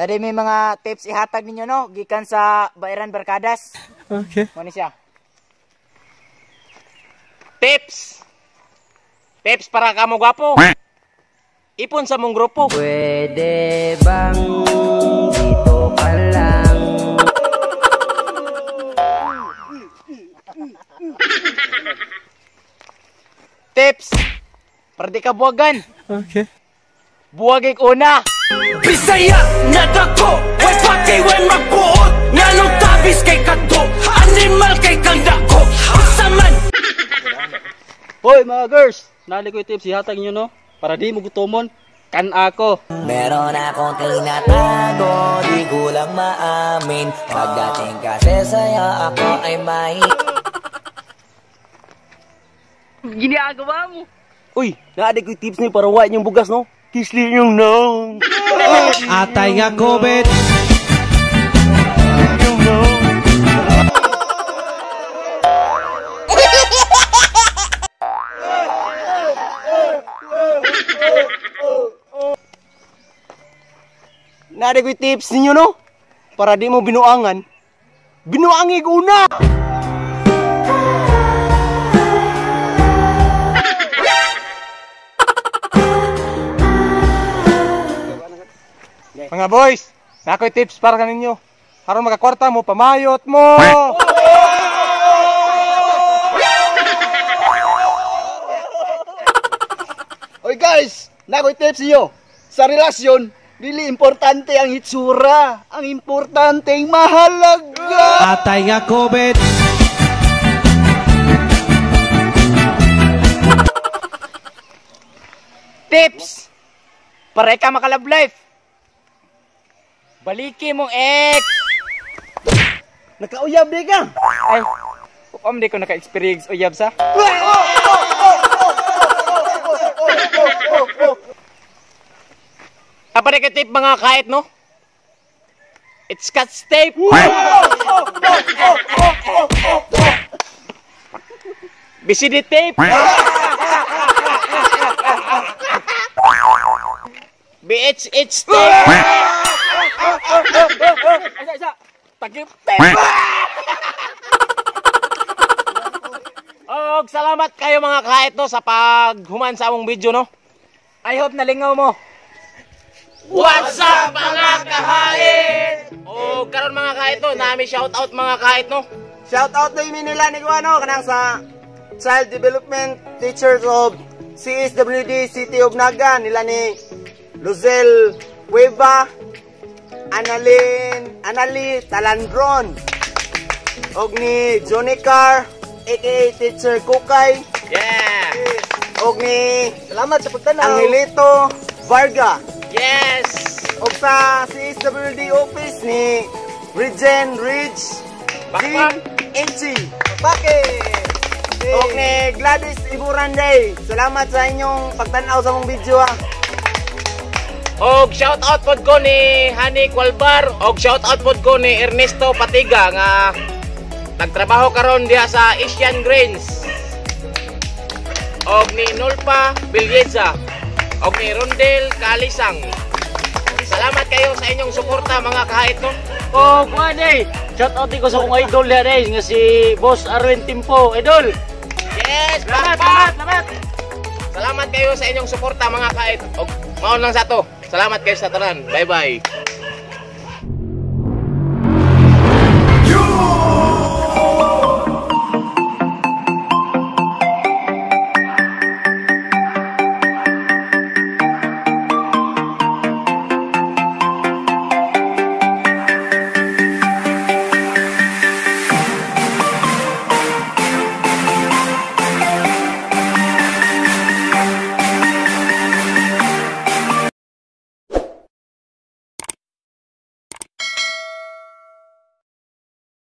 Nari may mga tips ihatag ninyo, no? Gikan sa Bairan Barkadas. Okay. Mo ni siya. Tips! Tips para ka mo gwapo. Ipon sa mong grupo. Pwede bang dito ka lang? Tips! Para di ka buwagan. Okay. Buwagig una. Bisaya na dako, way pati way magbuot. Nganong tabis kay kato, animal kay kang dako. Unsa man? Hoy mga girls, nali ko'y tips ihatag niyo, no? Para di mo gutomon, kan ako. Meron akong tinatago, di ko lang maamin. Pagdating kasi sa'yo, ako ay may... Ginagawa mo. Uy, naadi ko'y tips niyo para wa inyong bugas, no? Kisli yung nong. Atay nga COVID. Naadi ko'y tips ninyo, no? Para di mo binuangan. Binuangig una! Mga boys, nakoy tips para kaninyo. Aron makakwarta mo, pamayot mo! Oy guys, nakoy tips niyo. Sa relasyon, dili importante ang hitsura. Ang importante ang mahalaga. Atay nga COVID. Tips! Para ka makalove life. Baliki mong ex! Nakauyab di ka. Ay, upam di ko naka-experience uyab sa. Kapag tip mga kahit, no? It's cut tape! BCD tape! BHH tape! Isa, isa! Takip tape! Og salamat kayo mga kahit, no, sa paghuman sa among video, no? I hope nalingaw mo. What's up mga kahait? O karon mga kahit, no, nami shout out mga kahit, no. Shout out na yung nila ni Guano kanang sa Child Development Teachers of CSWD City of Naga nila ni Luzelle Cueva, Annalyn, Annalie Talandron, og ni Johnny Carr aka Teacher Kukay. Yeah. Og ni salamat sa pagtanaw Angelito Varga. Yes. Og sa CSWD office ni Regen Ridge Bakbak. G. Bakit? Og ni Gladys Iburande. Salamat sa inyong pagtanaw sa mong video, ha. Og shout out pod ko ni Hani Kwalbar, og shout out pod ko ni Ernesto Patiga nga nagtrabaho karon diha sa Asian Grains. Og ni Nolpa Bilyeza, og ni Rondel Kalisang. Salamat kayo sa inyong suporta mga kahit, no. Oh, kuan eh. Shout out ko sa akong idol diha eh, nga si Boss Arwin Timpo, idol. Yes, Salamat, pakpak. salamat, salamat. Salamat kayo sa inyong suporta mga kahit. Og maon lang sa to. Salamat kayo sa tanan. Bye-bye.